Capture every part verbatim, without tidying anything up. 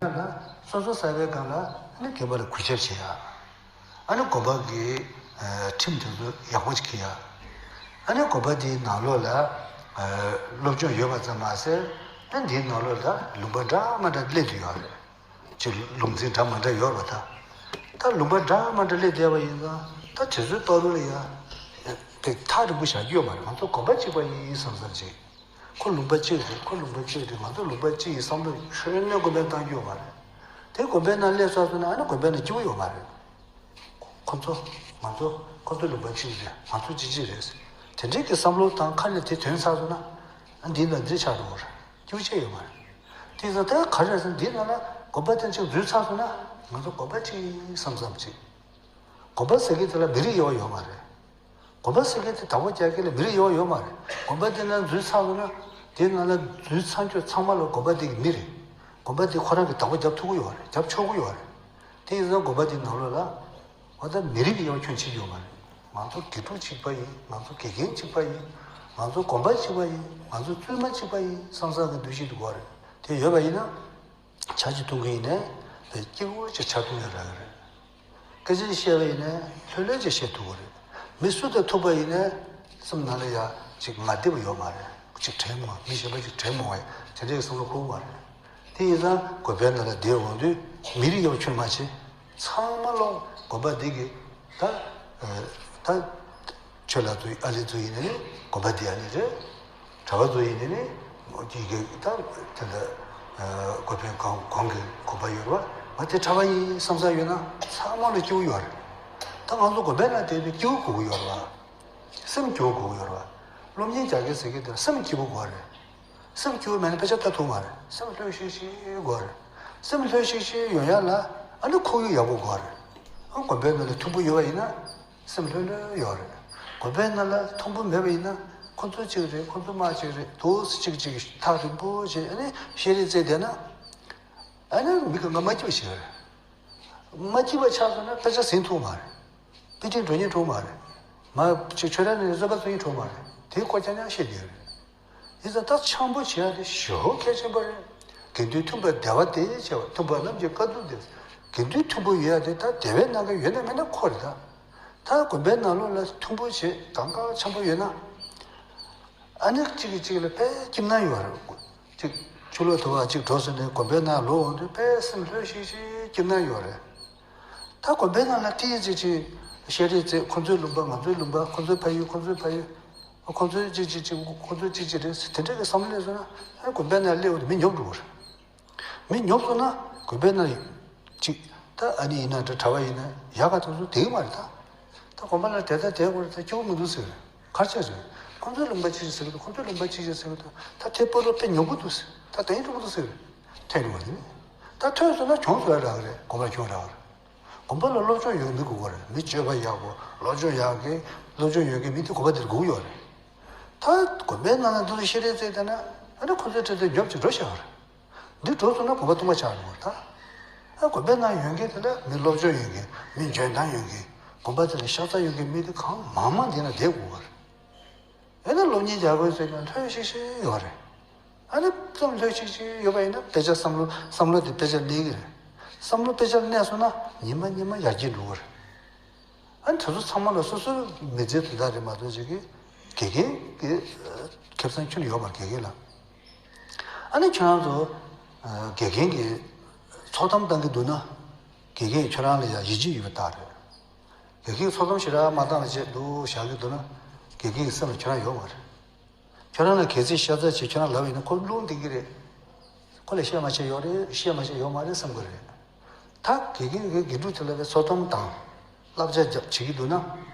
ཡང་ན་སོ་སོ་གསར་པའི་སྒང་ལ་ཨ་ནི་རྒན་པ་ལ་གུས་ཞབས་བྱེད་ཡ། ཨ་ནི་དགོན་པ་གི་ཨ་ཁྲིམས་དེ་ཚོ་ཡག་པོ་ཅིག་འཁྱེར་ཡ། ཨ་ནི་དགོན་པ་དེའི་ནང་ལོགས་ལ་ཨ་སློབ་སྦྱོང་ཡོད་པ་ཙམ་མ་ཟད། ཨ་འདིའི་ནང་ལོགས་ལ་ལུང་པ་འདྲ་མ་འདྲ་སླེབས་བསྡད་ཡོད་རེད། ཅིག་ལུང་ཚན་འདྲ་མ་འདྲ་ཡོད་རེད་པ། ད་ད་ལུང་པ་འདྲ་མ་འདྲ་སླེབས་བསྡད་པ་ཡིན་ཙང་། ད་དེ་ཚོའི་བར་དུ་ལ་ཡ་དེ་ཐག་རིང་པོ་བཞག་རྒྱུ་ཡོད་མ་རེད། ང་ཚོ་དགོན་པ་གཅིག་པ་ཡིན་བསམ་བསམ་ཅིག་ཁོ་ལུང་པ་གཅིག་རེད། ཁོ་ལུང་པ་གཅིག་རེད། ང་ཚོ་ལུང་པ་གཅིག་ཡིན་བསམ་བློ་ཁྱོན་ནས་དགོན་པས་བཏང་རྒྱུ་ཡོད་མ་རེད། དེ་དགོན་པའི་ནང་སླེབས་ཚར་སོང་ན་ཨ་ནི་དགོན་པའི་ནང་སྐྱིད་པོ་ཡོད་མ་རེད། ཁོ་ཚོ་ང་ཚོ་ཁོ་ཚོ་ལུང་པ་གཅིག་རེད། ང་ཚོ་གཅིག་གཅིག་རེད། དེ་འདྲའི་གི་བསམ་བློ་དང་ཁ་ནས་དེ་ཐོན་ཚར་སོང་ན། ཨ་འདི་ལ་འདི་ཆགས་འགྲོ་བར་སྐྱིད་པོ་བྱས་ཡོད་མ་རེད། དེ་ཚོ་ད་ག་རེ་རེད་ཟེར་ན། འདི་ནང་ལ་དགོན་པ་དེ་ཅིག་འཛུལ་ཚར་སོང་ན་ང་ཚོ་དགོན་པ་གཅིག་ཡིན་བསམ་བསམ་ཅིག་དགོན་པ་ཟེར་མཁན་དེ་ལ་མི་རིགས་དབྱེ་བ་ཡོད་མ་རེད། དགོན་པ་ཟེར་མཁན་དེ་བདག་པོ་རྒྱག་མཁན་ལ་མི་རིགས་དབྱེ་བ་ཡོད་མ་རེད། དགོན་པ་དེ་ནང་འཛུལ་ཚར་སོང་ན། དེ་ནང་ལ་འཛུལ་ཚར་ཁྱོད་ཚང་མ་ལ་དགོན་པ་དེ་གི་མི་རེད། དགོན་པ་དེ་ཁོ་རང་གི་བདག་པོ་རྒྱབ་ཐུབ་ཀྱི་ཡོད་རེད། རྒྱབ་ཆོག་གི་ཡོད་རེད། དེ་ཡིན་ཙང་དགོན་པ་དེ་ནང་ལོགས་ལ་འོ་ད་མི་རིགས་ཀྱི་དབྱེ་བ་ཁྱོན་ཕྱེ་རྒྱུ་ཡོད་མ་རེད། ང་ཚོ་དགེ་ཕྲུག་གཅིག་པ་ཡིན། ང་ཚོ་དགེ་རྒན་གཅིག་པ་ཡིན། ང་ཚོ་དགོན་པ་གཅིག་པ་ཡིན། ང་ཚོ་བཙུན་མ་གཅིག་པ་ཡིན་བསམ་བསམ་གི་འདུ་ཤེས་དེ་དགོས་རེད། དེ་ཡོད་པ་ཡིན་ན། ཇ་ཅིག་འཐུང་གི་ཡིན་ནའི་དཔེ་སྐྱིད་པོ་ཅིག་ཇ་འཐུང་ཡ་རག་གི་རེད། སྐད་ཆ་ཅིག་བཤད་པ་ཡིན་ནའི་ལྷོད་ལྷོད་ཅིག་བཤད་ཐུབ་ཀྱི་རེད། མི་སུ་དང་ཐུག་པ་ཡིན་ནའི་སེམས་ནང་ལ་ཡ་ཅིག་ང་བདེ་པོ་ཡོད་མ་རེད། ཅིག་དྲན་མ། མི་གཞན་པ་ཅིག་དྲན་མ་བ་དེ་འདྲའི་བསམ་བློ་འཁོར་གྱི་མ་རེད། དེ་ཡིན་ཙང་དགོན་པའི་ནང་ལ་བསྡད་འོང་དུས་མི་རིགས་དབྱེ་བ་ཁྱོན་མ་ཕྱེ། ཚང་མ་ལོག་དགོན་པ་འདི་གི་ད་ཨ་ད་ཆོས་ལགས་ཚོ་ཨ་ལེ་ཚོ་ཡིན་ནའི་དགོན་པ་འདི་ཨ་ལེ་རེད། གྲྭ་པ་ཚོ་ཡིན་ནའི་ནི་ཀྱི་གི་ད་དེ་འདྲ་དགོན་པའི་གོང་གོང་གི་དགོན་པ་ཡོད་རེད་པ། ང་དེ་གྲྭ་པ་ཡིན་བསམ་ས་ཡོད་ན་ཚང་མ་ལ་སྐྱིད་པོ་ཡོད་རེད། ད་ང་ཚོ་དགོན་པའི་ནང་བསྡད་དུས་སྐྱིད་པོ་དགོས་ཀྱི་ཡོད་རེད་པ། སེམས་སྐྱིད་པོ་དགོས་ཀྱི་ཡོད་རེད་པ། སློབ་གཉེར་རྒྱག་མཁན་ཟེར་མཁན་དེ་ལ་སེམས་སྐྱིད་པོ་དགོས་རེད། སེམས་སྐྱིད་པོ་མེད་ན་དཔེ་ཆ་ལྟ་ཐུབ་མ་རེད། སེམས་ལྷོད་ཤིག་ཤིག་དགོས་རེད། སེམས་ལྷོད་ཤིག་ཤིག་ཡོང་ཡ་ལ་ཨ་ནི་ཁོར་ཡུག་ཡག་པོ་དགོས་རེད། ཨ་དགོན་པའི་ནང་ལ་མཐུན་པོ་ཡོད་པ་ཡིན་ན། སེམས་ལྷོད་ལྷོད་ཡོད་རེད། དགོན་པའི་ནང་ལ་མཐུན་པོ་མེད་པ་ཡིན་ན། ཁོ་ཚོ་གཅིག་རེད། ཁོ་ཚོ་མ་གཅིག་རེད་འདུག་སེ་གཅིག་གཅིག་ཐག་རིང་པོ་བྱས་ཨ་ནི་བཤད་རེས་རྩེས་བསྡད་ན། ཨ་ནི་མི་གང་ག་མ་སྐྱིད་པ་ཞིག་རེད། མ་སྐྱིད་པ་ཆགས་སོང་ན་དཔེ་ཆ་ཟིན་ཐུབ་མ་རེད། དཔེ་ཁྲིད་འགྲོ་སྙིང་བྲོ་མ་རེད། མ་གཅིག་ཆོས་ར་ནས་བཟོད་པ་བཟོ་སྙིང་བྲོ་མ་རེད། དེའི་སྐོར་རྐྱང་རྐྱང་བཤད་བསྡད་ཡོད་རེད། ཡིན་ཙང་ད་འཆམ་པོ་བྱེད་ཡ་དེ་ཞེ་པོ་གལ་ཆེན་པོ་རེད། དགེ་འདུན་མཐུན་པ་བདེ་བ་སྟེ་བྱ་བ། མཐུན་པ་རྣམས་ཀྱི་དཀའ་ཐུབ་སྟེ། དགེ་འདུན་མཐུན་པོ་ཡོད་ཡ་དེ་ད་དེ་བས་གནད་འགག་ཡོད་ན་མེད་ན་ཁོ་རེད་ད། ད་དགོན་པའི་ནང་ལོགས་ལ་མཐུན་པོ་བྱེད་གང་ག་འཆམ་པོ་ཡོད་ན། ཨ་ནི་གཅིག་གིས་གཅིག་ལ་དཔེ་སྐྱིད་སྣང་ཡོད་རེད། གཅིག་ཕྱི་ལོགས་དུ་བ་གཅིག་འགྲོ་སོང་ནས་དགོན་པའི་ནང་ལོག་འོང་དུས་དཔེ་སེམས་ལྷོད་ཤིག་ཤིག་སྐྱིད་སྣང་ཡོད་རེད། ད་དགོན་པའི་ནང་ལ་ཏིས་ཅིག་ཅིག་བཤད་རེས་རྩེ། ཁོ་ཚོའི་ལུང་པ་ང་ཚོའི་ལུང་པ། ཁོ་ཚོའི་ཕ་ཡུལ་ཁོ་ཚོའི་ཕ་ཡུལ། ཁོ་ཚོའི་ཅིག་ཅིག་ཅིག་ཁོ་ཚོའི་ཅིག་ཅིག་རེད། དེ་འདྲ་གི་བསམ་བློ་སླེབས་སོང་ན་ཨ་དགོན་པའི་ནང་སླེབས་འོང་དུས་མི་ཉོབ་འགྲོ་གི་རེད། མི་ཉོབ་སོང་ན་དགོན་པའི་ནང་ཅིག་ད་ཨ་ནི་ཡིན་ན་འདྲ། གྲྭ་པ་ཡིན་ན་ཡག་ག་དུས་སུ་བསྡད་ཀྱི་མ་རེད་ད། ད་དགོན་པ་ལ་དེ་ལྟ་དེ་སྐོར་ད་སྐྱོ་མི་འདུག་ཟེར། གར་ཆགས་ཟེར། ཁོང་ཚོའི་ལུང་པ་ཅི་ཞིག་ཟེར་གི་འདུག་ཁོང་ཚོའི་ལུང་པ་ཅི་ཞིག་ཟེར་གི་འདུག་ད་དེ་སྤོ་ལོ་དཔེ་ཉོབ་གི་འདུག་ཟེར། ད་དེ་ཡིན་འགྲོ་གི་འདུག་ཟེར། ཐོན་འགྲོ་བ་རེད། ད་ཐོན་སོང་ན་གྱོང་བཟོ་ཡ་རག་གི་རེད། དགོན་པ་གྱོང་རག་གི་རེད། དགོན་པ་ལ་སློབ་སྦྱོང་ཡོད་མི་དགོས་པ་རེད། མི་སྤྱོད་པ་ཡག་པོ་སློབ་སྦྱོང་ཡག་གི་སློབ་སྦྱོང་ཡོད་མཁན་མི་དེ་དགོན་པ་དེར་དགོས་ཀྱི་ཡོད་རེད། ད་དགོན་པའི་ནང་ན་འདུག་སེ་བཤད་རེས་རྩེས་བསྡད་ན་ཨ་ནི་ཁོ་ཚོའི་ཁྲོད་དུ་ཉོབ་ཅིག་འགྲོ་བཞག་པ་རེད། འདི་འགྲོ་སོང་ན་དགོན་པ་སྟོང་པ་ཆགས་འགྲོ་བ་རེད་ད། ཨ་དགོན་པའི་ནང་ཡོད་མཁན་དེ་ལ་མི་སློབ་སྦྱོང་ཡོད་མཁན། མི་འཇོན་ཐང་ཡོད་མཁན། དགོན་པ་དེ་ལ་ཤ་ཚ་ཡོད་མཁན་མི་དེ་གང་མང་མང་འདི་ན་བསྡད་དགོས་པ་རེད། ཨ་ནི་སློབ་གཉེར་རྒྱག་དགོས་ཟེར་ཀྱང་ལྷོད་ཤིག་ཤིག་ཡོད་རེད། ཨ་ནི་བསམ་ལྷོད་ཤིག་ཤིག་ཡོད་པ་ཡིན་ན་དཔེ་ཆ་བསམ་བློ་བསམ་བློ་དེ་དཔེ་ཆར་གནས་ཀྱི་རེད། བསམ་བློ་དཔེ་ཆར་གནས་སོང་ན་ཉི་མ་ཉི་མ་ཡར་རྒྱས་འགྲོ་གི་རེད། ཨ་ནི་དེ་ཚོ་ཚང་མ་ལ་སོ་སོའི་མི་ཚེ་དོན་དག་རེད་མ་གཏོགས་ཅིག་གི་དགེ་རྒན་གྱི་ཁེ་བཟང་ཁྱོན་ནས་ཡོད་མ་རེད་དགེ་རྒན་ལ། ཨ་ནི་ཁྱོད་རང་ཚོ་དགེ་རྒན་གྱི་ཚོགས་གཏམ་བཏང་གི་འདུག་ན་དགེ་རྒན་ཁྱོད་རང་ལ་ཡང་ཡིད་ཆེས་ཡོད་པ་རྟགས་རེད། དགེ་རྒན་ཚོགས་གཏམ་ཞེ་དྲག་མ་བཏང་བ་བྱས་འདུག་བཞག་གི་འདུག་ན་དགེ་རྒན་གྱི་སེམས་ལ་ཁྱོད་རང་ཡོད་མ་རེད། ཁྱོད་རང་ལ་གལ་སྲིད་ཤ་ཚ་བྱས་ཁྱོད་རང་ལབ་ཡིན་ན་ཁོ་རླུང་ལྡིང་གི་རེད། ཁོ་ལ་བཤད་མ་བཤད་ཡོད་རེད། བཤད་མ་བཤད་ཡོད་མ་རེད་བསམ་གི་རེད། ད་དགེ་རྒན་གྱིས་དགེ་ཕྲུག་དེ་ལ་བའི་ཚོགས་གཏམ་དང་བསླབ་བྱ་རྒྱབ་བྱེད་ཀྱི་འདུག་ན།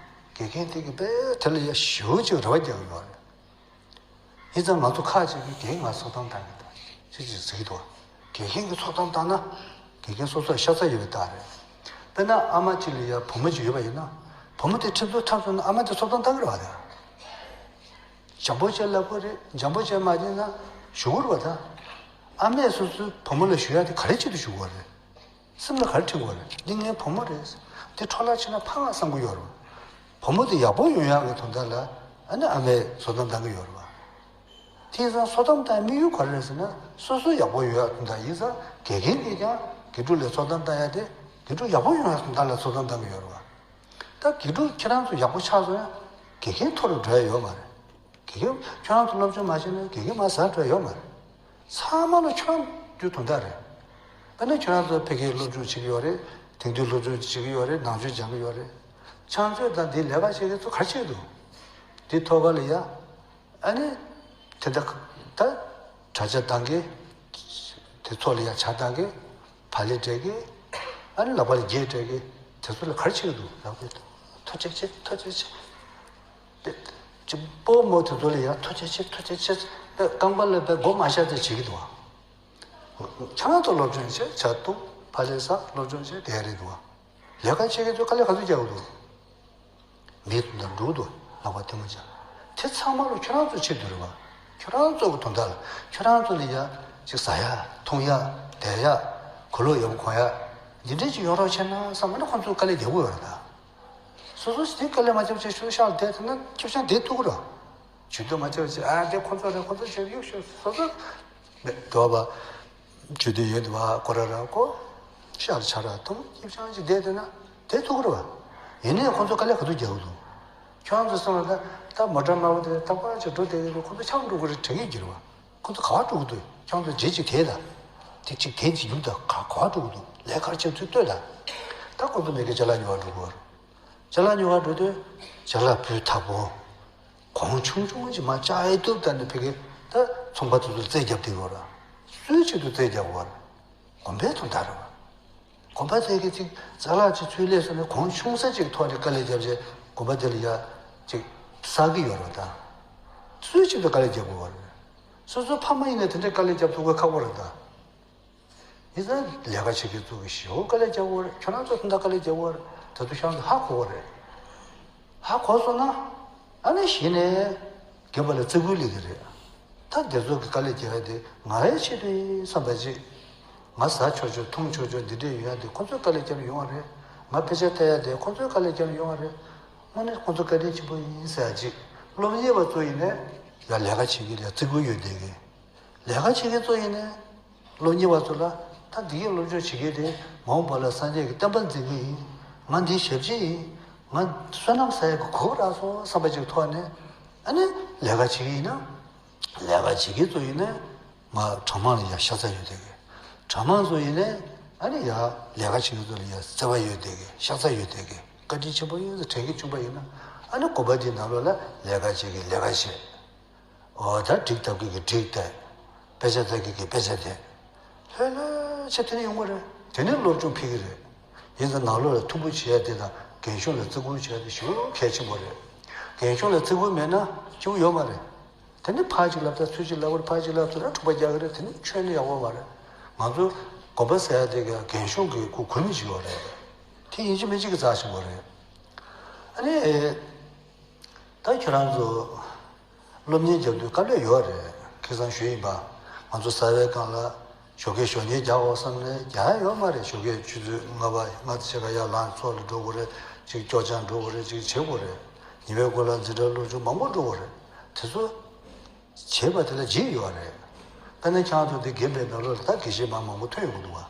དགེ་རྒན་དེ་གིས་དཔེ་དེ་ལ་ཡ་ཞེ་པོ་ཅིག་རེ་བ་རྒྱག་གི་ཡོད་རེད། ཡིན་ཙང་ང་ཚོ་ཁག་ཅིག་གིས་རྒན་ང་ཚོགས་གཏམ་བཏང་གི་འདུག་ཅེས་ཅིག་ཟེར་གྱི་འདུག་དགེ་རྒན་གྱིས་ཚོགས་གཏམ་བཏང་ན་དགེ་རྒན་སོ་སོར་ཤ་ཚ་ཡོད་པའི་རྟགས་རེད། དཔེར་ན་ཨ་མ་གཅིག་ལ་ཡ་བུ་མོ་གཅིག་ཡོད་པ་ཡིན་ན། བུ་མོ་དེ་ཁྲིམས་ཐོག་འཁྲབ་སོང་ན་ཨ་མ་དེ་ཚོགས་གཏམ་བཏང་གི་རེད་པ། དེ་འཇམ་པོ་བྱས་ལབ་དགོས་རེད། འཇམ་པོ་བྱས་མ་བྱས་ན་ཞུ་དགོས་རེད་པ། ད་ཨ་མས་སོ་སོའི་བུ་མོ་ལ་ཞུ་ཡ་དེ་ག་རེ་ཆེད་དུ་ཞུ་དགོས་རེད། སེམས་ལ་ག་རེ་དྲན་དགོས་རེད། འདི་ངའི་བུ་མོ་རེད། འདི་འཕྲོ་བརླག་ཕྱིན་ན་ཕངས་བསམ་གྱི་ཡོད་རེད་པ། བུ་མོ་དེ་ཡག་པོ་ཡོང་ཡག་གི་དོན་དག་ལ་ཨ་ནི་ཨ་མས་བཟོད་གཏམ་བཏང་གི་ཡོད་རེད་པ། དེ་ཡིན་ཙང་ཚོད་བགམ་བཏང་དམིགས་ཡུལ་ག་རེ་རེད་ཟེར་ན། སོ་སོ་ཡག་པོ་ཡོད་ད། ཡིན་ཙང་དགེ་རྒན་གྱིས་ཀྱང་དགེ་ཕྲུག་ལ་ཚོད་བགམ་བཏང་ཡ་དེ། དགེ་ཕྲུག་ཡག་པོ་ཡོང་ཡ་ད་ལ་ཚོད་བགམ་བཏང་གི་ཡོད་རེད་བ། ད་དགེ་ཕྲུག་ཁྱེད་རང་ཚོ་ཡག་པོ་ཆགས་སོང་ཡ། དགེ་རྒན་མཐོ་རུ་འགྲོ་ཡ་ཡོད་མ་རེད། དགེ་རྒན་ཁྱོད་རང་ཚོ་སློབ་སྦྱོང་མ་བྱས་ན་དགེ་རྒན་མར་ཟག་འགྲོ་ཡ་ཡོད་མ་རེད། ཚང་མ་ལ་ཁྱོད་རང་རྒྱུ་དོན་དག་རེད། དཔེར་ན་ཁྱོད་རང་ཚོ་ཕ་གིར་སློབ་སྦྱོང་བྱེད་ཀྱི་ཡོད་རེད། དེང་དུས་སློབ་སྦྱོང་བྱེད་ཀྱི་ཡོད་རེད། ནང་ཆོས་སྦྱང་གི་ཡོད་རེད། ཕྱག་མཛོད་དང་འདི་ལས་ཀ་བྱེད་མཁན་ཚོ་ག་རེ་བྱེད་ཀྱི་འདུག་འདི་ཐོག་ཁ་ལ་ཡ། ཨ་ནི། དེ་འདྲ་ད། དྲ་ཇ་བཏང་གི། དེ་ཚོ་ལ་ཡ་ཇ་བཏང་གི། བག་ལེབ་སྤྲད་གི། ཨ་ནི་ལག་པ་ལ་འགྱེད་སྤྲད་གི། དེ་ཚོ་ལ་ག་རེ་བྱེད་ཀྱི་འདུག་ལག་པས་ཐོ་ཅིག་བྱེད། ཐོ་ཅིག་བྱེད། དེ་ཅིག་སྤོ་མོ་དེ་ཚོ་ལ་ཡ་ཐོ་ཅིག་བྱེད། ཐོ་ཅིག་བྱེད། དེ་རྐང་པ་ལ་བས་མགོ་མ་བཞག་ཚེ་བྱེད་ཀྱི་འདུག་ཁྱེད་རང་ཚོ་སློབ་སྦྱོང་བྱེད། ཇ་བཏུང་། བག་ལེབ་ཟ། སློབ་སྦྱོང་བྱེད། དེ་རེད་འདུག་ལས་ཀ་བྱེད་མཁན་ཚོས་དཀའ་ལས་ག་ཚོད་རྒྱག་གི་འདུག་མི་དང་འགྲོ་འདུག་ལག་པ་ཐལ་མོ་སྦྱར། དེ་ཚང་མ་ལོ་ཁྱོད་རང་ཚོའི་ཆེད་དུ་རེད་བ། ཁྱོད་རང་ཚོ་གི་དོན་དག་ལ། ཁྱོད་རང་ཚོ་ལ་ཡ་ཅིག་ཟ་ཡ། འཐུང་ཡ། བསྡད་ཡ། གོས་ལོག་ཡག་པོ་གོན་ཡ། འདི་འདྲས་ཅིག་ཡོང་རོགས་བྱས་ན་བསམ་ན་ཁོང་ཚོས་དཀའ་ལས་རྒྱག་གི་ཡོད་རེད་ད། སོ་སོ་ཞིག་དཀའ་ལས་མ་རྒྱབ་བྱས་ཤོག་ཤག་ལ་བསྡད་ཐུབ་ན་ཁྱིམ་ཚང་བསྡད་ཐུབ་ཀྱི་རེད། ཇུས་གཏོགས་མ་བྱས་པ་བྱས། ཨ་དེ་ཁོང་ཚོ་རེད། ཁོང་ཚོ་བྱས་གཡུག་ཤོག་སོ་སོ། མེད་འགྲོ་བ། ཇུས་གཏོགས་ཡོད་འདུག་བ། ཁོ་ར་ར་ཁོ། ཤར་ཆ་ར་ཐུང་སྐྱིད་ཆང་ཅིག་བསྡད་དེ་ན་བསྡད་ཐུབ་ཀྱི་རེད་བ། ཡིན་ནའི་ཁོང་ཚོ་དཀའ་ལས་ག་ཚོད་རྒྱག་གི་འདུག་ཁྱོད་རང་ཚོ་སེམས་ལ་ད་ད་མོ་ཊ་དམར་པོ་དེ་ད་པར་ཅིག་འགྲོ་བསྡད་ཀྱི་འདུག་ཁོང་ཚོ་འཁྱམས་འགྲོ་གི་རེད་དྲན་གྱི་འགྱུར་བ། ཁོང་ཚོ་ག་པར་འགྲོ་གི་འདུག་ཁྱོད་ཚོ་རྗེས་ཅིག་དེད་ད། དེ་ཅིག་དེད་ཅིག་ཡུག་ད། ག་ག་པར་འགྲོ་གི་འདུག་ལས་ཀ་བྱེད་ཚུལ་ལྟོས་ད། ད་ཁོང་ཚོ་མི་སྒེར་ཅ་ལག་ཉོ་བར་འགྲོ་གི་ཡོད་རེད། ཅ་ལག་ཉོ་བར་འགྲོ་དུས་ཅ་ལག་སྤུས་དག་པོ། གོང་ཆུང་ཆུང་ཅིག་མར་བཅག་ཡས་ཐུབ་ད་ནི་ཕ་གི་ད་ཚོང་པ་དེ་ཚོ་རྩེ་རྒྱབ་བསྡད་ཡོད་རེད། སུའི་ཆེད་དུ་རྩེ་རྒྱག་དགོས་རེད། གོམས་པའི་དོན་དག་རེད་བ། གོམས་པ་དེ་གི་ཅིག་ཅ་ལག་ཅིག་ཚུར་སླེབས་སོང་ནས་གོང་ཆུང་ས་ཅིག་ཐོག་ནས་དཀའ་ལས་བརྒྱབ་བྱས་གོམས་པ་དེ་ལ་ཡ་ཅིག་བསགས་ཀྱི་ཡོད་རེད་བ་ད། སུའི་ཆེད་དུ་དཀའ་ལས་རྒྱག་དགོས་བ་རེད། སོ་སོའི་ཕ་མ་ཡིན་ན་དེ་འདྲའི་དཀའ་ལས་རྒྱབ་ཐུབ་དགོས་ཁག་པོ་རེད་ད། ཡིན་ཙང་ལས་ཀ་བྱེད་མཁན་ཚོ་གི་ཞེ་པོ་དཀའ་ལས་རྒྱག་དགོས་རེད། ཁྱོད་རང་ཚོ་དེ་འདྲ་དཀའ་ལས་རྒྱག་དགོས་རེད། ད་དུང་ཁྱོད་རང་ཚོ་ཧ་གོ་དགོས་རེད། ཧ་གོ་སོང་ན་ཨ་ནི་གཞི་ནས་རྒན་པ་ལ་བརྩི་བཀུར་སླེབས་ཀྱི་རེད། ད་དེ་ཚོ་གི་དཀའ་ལས་རྒྱག་ཡ་དེ་ང་རའི་ཆེད་དུ་ཡིན་བསམ་པ་ཅིག་ང་ཟ་ཆོག་ཆོག་འཐུང་ཆོག་ཆོག་འདི་འདྲས་ཡོད་ཡ་དེ་ཁོ་ཚོས་དཀའ་ལས་རྒྱབ་ཡོང་བ་རེད། ང་དཔེ་ཆ་ལྟ་ཡ་དེ་ཁོ་ཚོས་དཀའ་ལས་རྒྱབ་ཡོང་བ་རེད། དངོས་གནས་ཁོ་ཚོ་བཀའ་དྲིན་ཆེན་པོ་ཡིན་ཟེར་ཡ་ཅིག་སློབ་གཉེར་བ་ཚོ་ཡིན་ནའི་ཡ་ལས་ཀ་བྱེད་ཀྱི་ལ་བརྩི་བཀུར་ཡོད་བསྡད་མཁན། ལས་ཀ་བྱེད་མཁན་ཚོ་ཡིན་ནའི། སློབ་གཉེར་བ་ཚོ་ལ་ད་འདི་གའི་སློབ་སྦྱོང་བྱེད་མཁན་དེ་མ་འོངས་པ་ལ་སངས་རྒྱས་ཀྱི་བསྟན་པ་འཛིན་མཁན་ཡིན། ང་འདིའི་ཞབས་ཕྱི་ཡིན། ང་བསོད་ནམས་བསགས་ཡག་གི་གོ་སྐབས་རག་སོང་བསམ་པ་ཅིག་ཐོག་ནས་ཨ་ནི་ལས་ཀ་བྱེད་མཁན་ཡིན་ན། ལས་ཀ་བྱེད་མཁན་ཚོ་ཡིན་ནའི་ང་གྲྭ་མང་ལ་ཡ་ཤ་ཚ་ཡོད་བསྡད་མཁན། གྲྭ་མང་ཚོ་ཡིན་ནའི་ཨ་ནི་ཡ་ལས་ཀ་བྱེད་མཁན་ཚོ་ལ་ཡ་བརྩེ་བ་ཡོད་བསྡད་མཁན། ཤ་ཚ་ཡོད་བསྡད་མཁན། བཀའ་དྲིན་ཆེན་པོ་ཡིན་ཟེར་དྲན་གྱི་བྱུང་པ་ཡིན་ན་ཨ་ནི་དགོན་པ་འདིའི་ནང་ལོགས་ལ་ལས་ཀ་བྱེད་མཁན་ལས་ཀ་བྱེད། འོ་ད་འགྲིག་ཐབས་ཀྱི་གི་འགྲིག་བསྡད། དཔེ་ཆ་ལྟ་གི་གི་དཔེ་ཆ་བསྡད། ལྷོད་ལྷོད་བྱས་དེ་ནས་ཡོང་གི་རེད། དེ་ནས་སློབ་སྦྱོང་ཕུལ་གི་རེད། ཡིན་ཙང་ནང་ལོགས་ལ་མཐུན་པོ་བྱེད་ཡ་དེ་དང་རྒན་གཞོན་ལ་བརྩི་བཀུར་བྱེད་ཡ་དེ་ཞེ་པོ་གལ་ཆེན་པོ་རེད། རྒན་གཞོན་ལ་བརྩི་བཀུར་མེད་ན་སྐྱིད་པོ་ཡོད་མ་རེད། དེ་ནས་ཕར་ཅིག་ལབ་ད་ཚུར་ཅིག་ལབ་པར་ཕར་ཅིག་ལབ་ཚུར་ལ་འཁྲུག་པ་རྒྱག་གི་རེད། དེ་ནས་ཆོས་ནི་ཡག་པོ་མ་རེད། ང་ཚོ་དགོན་པ་ཟེར་ཡ་དེ་ག་རྒན་གཞོན་གི་གུ་གུར་མི་ཅིག་ཡོད་རེད། དེ་ཡིན་གཅིག་མིན་གཅིག་གི་རྩ་ཆེན་པོ་རེད། ཨ་ནི། ད་ཁྱོད་རང་ཚོ་སློབ་གཉེར་རྒྱབ་དུས་དཀའ་ལས་ཡོད་རེད། ཁ་སང་ཞུས་ཡིན་པ། ང་ཚོ་གསར་པའི་སྒང་ལ་ཞོགས་ཀས་ཞོགས་ཉལ་རྒྱག་འོ་བསམ་ནས་རྒྱག་ཡ་ཡོད་མ་རེད། ཞོགས་ཀས་ཆུ་ཚོད་ལྔ་པ་ལྔ་དང་ཕྱེད་ཀ་ཡར་ལངས་ཚོགས་ལ་འགྲོ་དགོས་རེད། ཅིག་སྐྱོར་སྦྱང་འགྲོ་དགོས་རེད། ཅིག་བྱེད་དགོས་རེད། ཉི་མའི་འགོ་ལ་འཛིན་གྲྭ་སློབ་སྦྱོང་མང་པོ་འགྲོ་དགོས་རེད། དེ་ཚོ་བྱེད་པ་དེ་ལ་བརྗེད་ཡོད་རེད། དཔེར་ན་ཁྱེད་རང་ཚོ་འདི་རྒན་པའི་ནང་ལོགས་ལ་ད་དགེ་བཤེས་མ་མང་པོ་ཐོན་ཡོང་གི་འདུག་བ།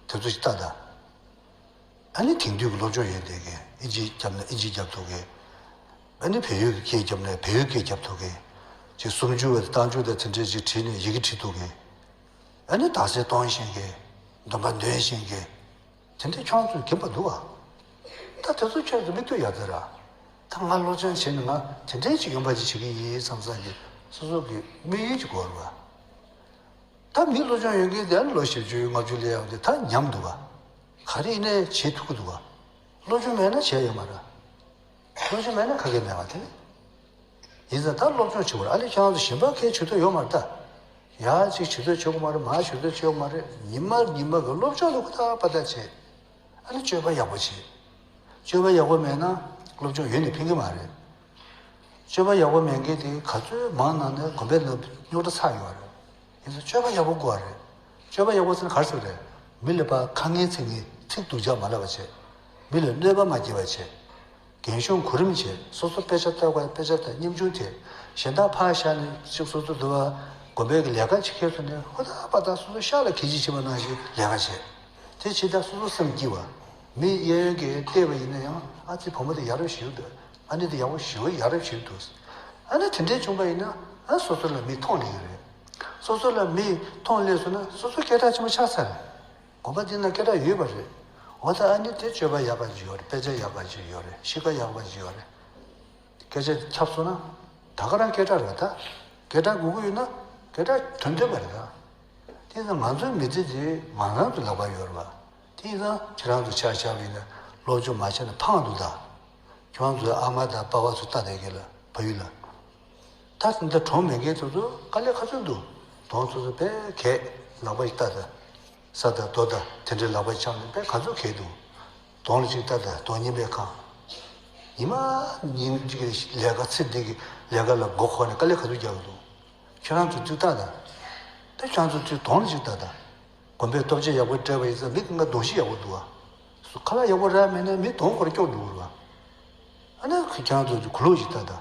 དེ་ཚོ་ཞིག་ལྟ་ད། ཨ་ནི་དེང་དུས་ཀྱི་སློབ་སྦྱོང་ཡོད་བསྡད་མཁན། ཨིན་ཇི་བརྒྱབ་ན་ཨིན་ཇི་བརྒྱབ་ཐུབ་མཁན། ཨ་ནི་བལ་ཡུལ་གྱི་སྐད་བརྒྱབ་ན་བལ་ཡུལ་སྐད་བརྒྱབ་ཐུབ་མཁན། ཅིག་གསུམ་བཅུ་བ་དང་རྟགས་འཇུག་དང་དེ་འདྲས་ཅིག་བྲིས་ནས་ཡི་གེ་བྲིས་ཐུབ་མཁན། ཨ་ནི་དག་ས་གཏོང་ཤེས་མཁན། འདོན་པ་འདོན་ཤེས་མཁན། དེ་འདྲས་ཁྱོད་ཚོས་རྒན་པ་འདུག་ཨ། ད་དེ་ཚོ་ཁྱོད་ཚོ་མིག་ཏོ་ཡར་ལྟ་ར། ད་ང་སློབ་སྦྱོང་བྱས་ནས་ང་དེ་འདྲས་ཅིག་ཡོང་པ་ཅིག་བྱེད་ཀྱི་ཡིན་བསམ་བསམ་གྱི་སོ་སོ་གི་དམིགས་ཡུལ་ཅིག་དགོས་རེད་བ། ད་མི་སློབ་སྦྱོང་ཡོད་མཁན་དེ་ལོ་བཞི་བཅུ་ལྔ་བཅུ་སླེབས་ཡོང་དུས་ད་ཉམས་འདུག་ག་ག་རེ་ཡིན་ནའི་བྱེད་ཐུབ་ཀྱི་འདུག་ག་སློབ་སྦྱོང་མེད་ན་བྱས་ཡོད་མ་རེད། སློབ་སྦྱོང་མེད་ན་ཁ་སྐད་མེད་པ་དེ། ཡིན་ཙང་ད་སློབ་སྦྱོང་བྱེད་དགོས་རེད། ཨ་ལས་ཁྱེད་རང་ཚོ་གཞན་པ་གའི་ཇུས་གཏོགས་ཡོད་མ་རེད་ད། ཡ་གཅིག་ཇུས་གཏོགས་བྱེད་དགོས་མ་རེད། མ་ཇུས་གཏོགས་བྱེད་དགོས་མ་རེད། ཉི་མ་ཉི་མ་གི་སློབ་སྦྱོང་ལ་ཧུར་ཐག་པ་ཐག་བྱེད། ཨ་ནི་སྤྱོད་པ་ཡག་པོ་བྱེད། སྤྱོད་པ་ཡག་པོ་མེད་ན་སློབ་སྦྱོང་ཡོད་ནས་ཕན་གྱི་མ་རེད། སྤྱོད་པ་ཡག་པོ་མེད་མཁན་དེ་ག་ཚོད་མང་ན་ནས་དགོན་པའི་ནང་རྙོག་དྲ་ཚ་ཡོད་རེད། ཡིན་ཙང་སྤྱོད་པ་ཡག་པོ་དགོས་རེད། སྤྱོད་པ་ཡག་པོ་ཟེར་ན་ག་རེ་ཟེར་རེད། མི་ལ་ཕར་ཁ་ངན་ཚིག་ངན་ཚིག་སྡུག་ཅག་མ་ལབ་པ་བྱེད། མི་ལ་གནོད་པ་མ་བསྐྱལ་བ་བྱེད། རྒན་གཞོན་གོ་རིམ་བྱས། སོ་སོ་དཔེ་ཆ་ལྟ་དགོས་དཔེ་ཆ་ལྟ། སྙོམ་ཆུང་བྱས། གཞན་དག་ཕར་བཞག་ནས་ཅིག་སོ་སོ་འདུལ་བ་དགོན་པའི་གི་ལས་ཀ་བྱེད་མཁན་ཚོ་ནས་ཧུར་ཐག་པ་ཐག་སོ་སོ་ཤག་ལ་གད་ཕྱིས་བྱེད་པ་ནང་བཞིན་ལས་ཀ་བྱས། དེ་བྱེད་དུས་སོ་སོ་སེམས་སྐྱིད་པ། མི་གཡས་གཡོན་གྱིས་བལྟས་པ་ཡིན་ན་ཡང་ཨ་ཙི་བུ་མོ་དེ་ཡག་རབས་ཞེ་པོ་འདུག་ཨ་ནེ་དེ་ཡག་པོ་ཞེ་པོ་ཡག་རབས་ཞེ་པོ་འདུག་ཨ་ནི་དེ་འདྲས་བྱུང་པ་ཡིན་ན་ཨ་སོ་སོ་ལ་མི་མཐོང་སླེབས་ཀྱི་རེད། སོ་སོ་ལ་མི་མཐོང་སླེབས་སོང་ན་སོ་སོ་སྐད་གྲགས་ཆེན་པོ་ཆགས་ཚར་རེད། དགོན་པ་འདི་ན་སྐད་གྲགས་ཡོད་པ་རེད། འོ་ད་ཨ་ནི་དེ་སྤྱོད་པ་ཡག་པ་ཅིག་ཡོད་རེད། དཔེ་ཆ་ཡག་པ་ཅིག་ཡོད་རེད། གཤིས་ཀ་ཡག་པ་ཅིག་ཡོད་རེད། སྐད་ཆ་ཁྱབ་སོང་ན་ད་ག་རང་སྐད་གྲགས་རེད་ད། སྐད་གྲགས་དགོས་ཀྱི་ཡོད་ན་སྐད་གྲགས་དོན་ཐོན་པ་རེད་ད། དེ་ཚོ་ང་ཚོའི་མི་ཚེ་དེ་ང་རང་ཚོ་ལག་པར་ཡོད་རེད་པ། དེ་ཡིན་ཙང་ཁྱེད་རང་ཚོ་ཆ་བཞག་པ་ཡིན་ན་སློབ་སྦྱོང་མ་བྱས་ན་ཕངས་འདུག་ད། ཁྱེད་རང་ཚོའི་ཨ་མ་དང་པ་ཕ་ཚོ་ལྟ་བསྡད་མཁན་ལ་ཕ་ཡུལ་ལ། ད་དེ་འདྲ་གྲོངས་མེད་མཁན་དེ་ཚོ་དཀའ་ལས་ག་ཚོད་འདུག་དོང་སོ་སོ་དཔེ་གས་ལག་པ་ཞིག་ལྟ་ད། ས་དང་རྡོ་དང་དེ་འདྲའི་ལག་པ་འཆང་ནས་དཔེ་ག་ཚོད་གས་འདུག་དོང་ལ་ཅིག་ལྟ་ད་དོང་རྙིང་པའི་ཁང་། ཉི་མ་ཉིན་གཅིག་གི་ལས་ཀ་ཚེ་འདི་གི་ལས་ཀ་ལ་མགོ་འཁོར་ནས་དཀའ་ལས་ག་ཚོད་རྒྱག་གི་འདུག་ཁྱེད་རང་ཚོ་ཅིག་ལྟ་ད། དཔེ་ཁྱེད་རང་ཚོ་ཅིག་དོང་ལ་ཅིག་ལྟ་ད། དགོན་པའི་ལྟོ་ཆས་ཡག་པོ་སྤྲས་པ་ཡིན་ཙང་མི་གང་ག་གདོང་ཞིག་ཡག་པོ་འདུག་ཨ། སུ་ཁ་ལག་ཡག་པོ་རག་མེད་ན་མི་གདོང་ཁོ་རང་སྐྱོ་འགྲོ་གི་རེད་བ། ཨ་ནི་ཁྱེད་རང་ཚོ་གུ་ལུག་ཞིག་ལྟ་ད།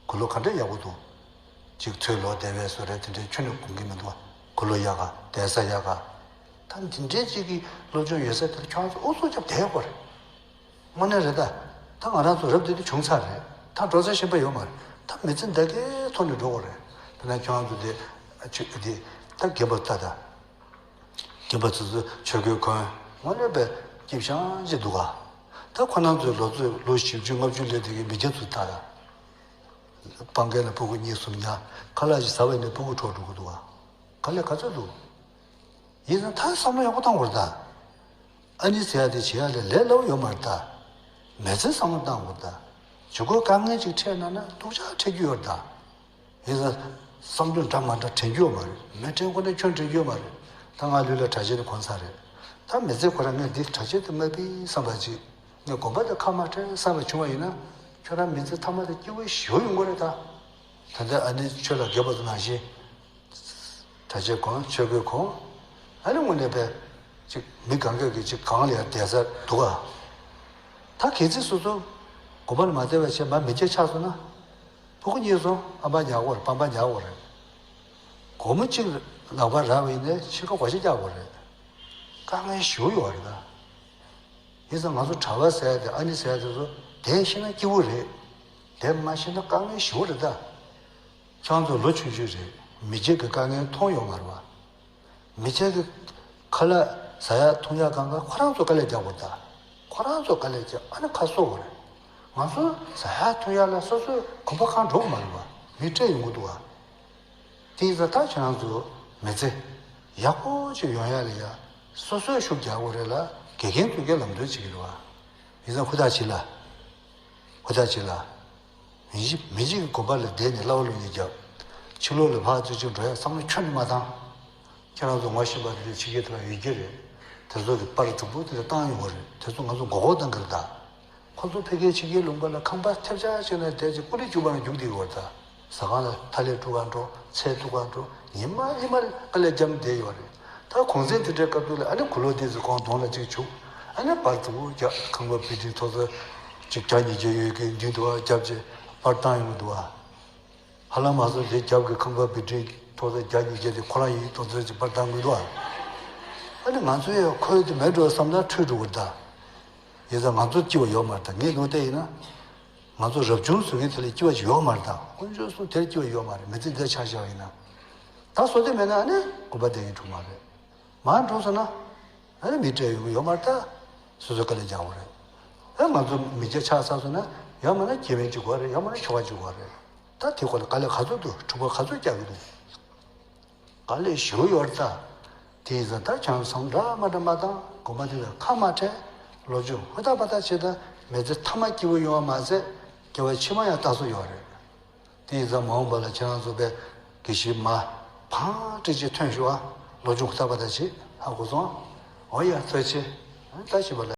གུ་ལུག་ག་འདྲ་ཡག་པོ་འདུག་ཅིག་ཚོས་ལོ་དེ་བས་སུ་རེད་དེ་འདྲའི་ཁྱོན་ནས་གོན་གི་མི་འདུག་བ། གུ་ལུག་ཡག་ག་བསྡད་ས་ཡག་ག་ད་འདི་འདྲའི་ཅིག་གི་སློབ་སྦྱོང་ཡོད་ས་དེར་ཁྱོད་རང་ཚོ་ཨུ་ཚུགས་རྒྱབ་བསྡད་ཡོད་རེད། དངོས་གནས་རེད་ད། ད་ང་རང་ཚོ་རབ་དེ་དུས་བྱུང་ཚར་རེད། ད་འགྲོ་ས་གཞན་པ་ཡོད་མ་རེད། ད་མི་ཚེ་འདི་གའི་ཐོག་ནས་འགྲོ་དགོས་རེད། དཔེར་ན་ཁྱོད་རང་ཚོ་དེ་ཆུ་དེ་ད་རྒན་པ་ལྟ་ད། རྒན་པ་ཚོ་ཚོ་ཆོས་གོས་གོན་དངོས་གནས་པའི་སྐྱིད་ཤང་ཅིག་འདུག་ག་ད་ཁོ་རང་ཚོའི་ལོ་ཚོད་ལོ་བཞི་བཅུ་ལྔ་བཅུ་སླེབས་དུས་ཀྱི་མི་སྐྱ་ཚོ་ལྟ་ད། སྤང་རྒན་ལ་ཕྲུ་གུ་གཉིས་གསུམ་ཉར། ཁ་ལག་ཞིག་ཟ་བས་ནས་ཕྲུ་གུ་འཕྲོག་འགྲོ་གི་འདུག་ག་ག་ལས་ག་ཚོད་འདུག་ཡིན་ཙང་ད་བསམ་བློ་ཡག་པོ་བཏང་དགོས་རེད་ད། ཨ་ནི་ཟེར་ཡ་དེ་བྱེད་ཡ་ལས་ལས་སླ་པོ་ཡོད་མ་རེད་ད། མི་ཚེ་བསམ་བློ་བཏང་དགོས་རེད་ད། ཇུས་འགོད་དཀའ་ངལ་ཅིག་འཕྲད་ན་ན་སྡུག་ཅག་འཕྲད་རྒྱུ་ཡོད་རེད་ད། ཡིན་ཙང་བསམ་ཚུལ་འདྲ་མ་འདྲ་དྲན་རྒྱུ་ཡོད་མ་རེད། མི་དྲན་ཁོ་ནས་ཁྱོད་དྲན་རྒྱུ་ཡོད་མ་རེད། ད་ང་ལུས་ལ་གྲྭ་ཆས་དེ་གོན་ཚར་རེད། ད་མི་ཚེ་ཁོ་རང་ངས་འདི་གྲྭ་ཆས་དེ་མ་ཕུད་བསམ་པ་ཅིག་ངས་དགོན་པ་དེ་ཁ་མ་བྲལ་བསམ་པ་བྱུང་བ་ཡིན་ན་ཁྱོད་རང་མི་ཚེ་མཐའ་མ་དེ་སྐྱིད་པོ་ཞེ་པོ་ཡོང་གི་རེད་ད། ད་ལྟ་ཨ་ནི་ཆོས་ལ་དགེ་བ་ཚོ་ནང་བཞིན། གྲྭ་ཆས་གོན་ཆོས་གོས་གོན། ཨ་ནི་དངོས་གནས་པའི་ཅིག་མི་གང་ག་གི་ཅིག་གང་ལ་ཡང་བསྡད་ས་འདུག་ག་ད་གལ་སྲིད་སོ་སོ་དགོན་པ་ལ་མ་བསྡད་པ་བྱས་མ་མི་སྐྱ་ཆགས་སོང་ན། ཕྲུ་གུ་གཉིས་སོང་ཨ་ཕ་ཉར་དགོས་རེད། པ་ཕ་ཉར་དགོས་རེད། སྒོར་མོ་གཅིག་ལག་པར་རག་པ་ཡིན་ནའི་ཕྱི་ཁ་སྒོར་གཞས་རྒྱག་དགོས་རེད། དཀའ་ངལ་ཞེ་པོ་ཡོད་རེད་ད། ཡིན་ཙང་ང་ཚོ་གྲྭ་པ་ཟེར་ཡ་དེ་ཨ་ནི་ཟེར་ཡ་དེ་ཚོ་བསྡད་ཤེས་ན་སྐྱིད་པོ་རེད། བསྡད་མ་ཤེས་ན་དཀའ་ངལ་ཞེ་པོ་རེད་ད། ཁྱེད་རང་ཚོ་ལོ་ཆུང་ཆུང་རེད། མི་སྐྱ་གི་དཀའ་ངལ་མཐོང་ཡོད་མ་རེད་བ། མི་སྐྱ་གི་ཁ་ལག་ཟ་ཡ་འཐུང་ཡ་གང་ག་ཁོ་རང་ཚོ་དཀའ་ལས་རྒྱག་དགོས་ད། ཁོ་རང་ཚོ་དཀའ་ལས་རྒྱག་ཨ་ནི་ཁ་གསོ་དགོས་རེད། ང་ཚོ་ཟ་ཡ་འཐུང་ཡ་ལ་སོ་སོའི་གོམ་པ་གང་འགྲོ་གི་མ་རེད་བ། མི་སྤྲད་ཡོང་གི་འདུག་བ། དེ་ཡིན་ཙང་ད་ཁྱེད་རང་ཚོ་མི་ཚེ་ཡག་པོ་ཅིག་ཡོང་ཡ་ལ་ཡ་སོ་སོས་ཤུགས་རྒྱག་དགོས་རེད་ལ་དགེ་རྒན་ཚོས་ཀྱང་ལམ་སྟོན་བྱེད་ཀྱི་རེད་བ། ཡིན་ཙང་ཧུར་ཐག་བྱེད་ལ། ཧུར་ཐག་བྱེད་ལ། མི་གཞི་མི་གཅིག་གི་དགོན་པ་ལ་བསྡད་ནས་བསླབ་པ་སློབ་གཉེར་རྒྱབ། ཕྱི་ལོགས་ལ་ཕར་ཚུར་ཅིག་འགྲོ་ཡ་བསམ་བློ་ཁྱོན་ནས་མ་བཏང་། ཁྱེད་རང་ཚོ་ངོ་ཤེས་པ་དེ་འདྲ་ཕྱི་རྒྱལ་དུ་ལ་ཡོད་ཀྱི་རེད། དེ་ཚོ་གི་པར་དུམ་བུ་དེ་འདྲ་བཏང་ཡོང་གི་རེད། དེ་ཚོ་ང་ཚོ་མགོ་སྐོར་བཏང་གི་རེད་ད། ཁོ་ཚོ་ཕ་གིའི་ཕྱི་རྒྱལ་ལུང་པ་ལ་ཁང་པ་ཐེབས་ཆག་བྱས་ནས་བསྡད་ཅིག་ཀུ་རེ་རྒྱུག་པ་ན་རྒྱུག་བསྡད་ཡོད་རེད་ད། ཟ་ཁང་ལ་ཐ་ལེ་དཀྲུག་ག་འགྲོ། ཚལ་དཀྲུག་ག་འགྲོ། ཉི་མ་ཉི་མ་དཀའ་ལས་རྒྱབ་བསྡད་ཡོད་རེད། ད་གུང་སེང་དེ་འདྲའི་སྐབས་དུས་ལ་ཨ་ནི་གུ་ལོ་དེ་ཚོ་ཁོང་གདོང་ལ་ཅིག་བྱུག་ཨ་ནི་པར་དུམ་བུ་རྒྱག་ཁང་པ་བི་ཌིང་མཐོ་ས་ཅིག་བརྒྱ་ཉིས་བརྒྱ་ཡོད་ཀྱི་མདུན་དུ་བ་རྒྱབ་ཅིག་པར་བཏང་ཡོང་གི་འདུག་བ། ཧ་ལམ་མ་སོང་དེ་རྒྱབ་ཀྱི་ཁང་པ་བི་ཌིང་མཐོ་ས་བརྒྱ་ཉིས་བརྒྱ་དེ་ཁོ་རང་ཡིན་མདོག་མདོག་ཅིག་པར་བཏང་གི་འདུག་བ། ཨ་ནི་ང་ཚོ་ཡང་ཁོའི་དེ་མེད་འགྲོ་བསམ་ན་འཁྲུལ་འགྲོ་གི་རེད་ད། ཡིན་ཙང་ང་ཚོ་སྐྱིད་པ་ཡོད་མ་རེད་ད། ངས་ནོར་བལྟས་ཡིན་ན། ང་ཚོ་རབ་བྱུང་བཟོ་མཁན་དེ་ལ་སྐྱིད་པ་ཞིག་ཡོད་མ་རེད་ད། དཀོན་མཆོག་གསུམ་དེར་སྐྱིད་པ་ཡོད་མ་རེད། མི་ཚེ་འདིར་ཆ་བཞག་པ་ཡིན་ན། ད་བཟོ་དེ་མེད་ན་ཨ་ནི་དགོན་པ་བསྡད་ཀྱི་འགྲོ་མ་རེད། མར་འགྲོ་སོང་ན། ཨ་ནི་མི་སྤྲད་ཡོང་གི་ཡོད་མ་རེད་ད། སོ་སོས་དཀའ་ལས་རྒྱག་དགོས་རེད། ཨ་ང་ཚོ་མི་སྐྱ་ཆགས་ཚར་སོང་ན་ཡང་མིན་ན་སྐྱེ་དམན་གཅིག་དགོས་རེད། ཡང་མིན་ན་ཁྱོ་ག་གཅིག་དགོས་རེད། ད་དེ་སྐོར་ལ་དཀའ་ལས་ག་ཚོད་འདུག་འཁྲུག་པ་ག་ཚོད་རྒྱག་གི་འདུག་དཀའ་ལས་ཞེ་པོ་ཡོད་རེད་ད། དེ་ཡིན་ཙང་ད་ཁྱེད་རང་ཚོ་འདྲ་མ་འདྲ་མ་བཏང་། དགོན་པ་འདི་ལ་ཁ་མ་བྲལ། སློབ་སྦྱོང་ཧུར་ཐག་པ་ཐག་བྱེད་ད། མི་ཚེ་མཐའ་མ་སྐྱིད་པོ་ཡོང་བ་མ་ཟད། སྐྱེ་བ་ཕྱི་མ་ཡང་ལྟ་སྲོལ་ཡོད་རེད། དེ་ཡིན་ཙང་མ་འོངས་པ་ལ་ཁྱེད་རང་ཚོ་དཔེ་དགེ་བཤེས་མ་ཕངས་སྤྲིས་ཅིག་ཐོན་ཤོག་ཨ། སློབ་སྦྱོང་ཧུར་ཐག་པ་ཐག་བྱེད། ཧ་གོ་སོང་། འོ་ཡ་ཐུགས་རྗེ་ཆེ། ད་ཕྱིན་པ་ལ།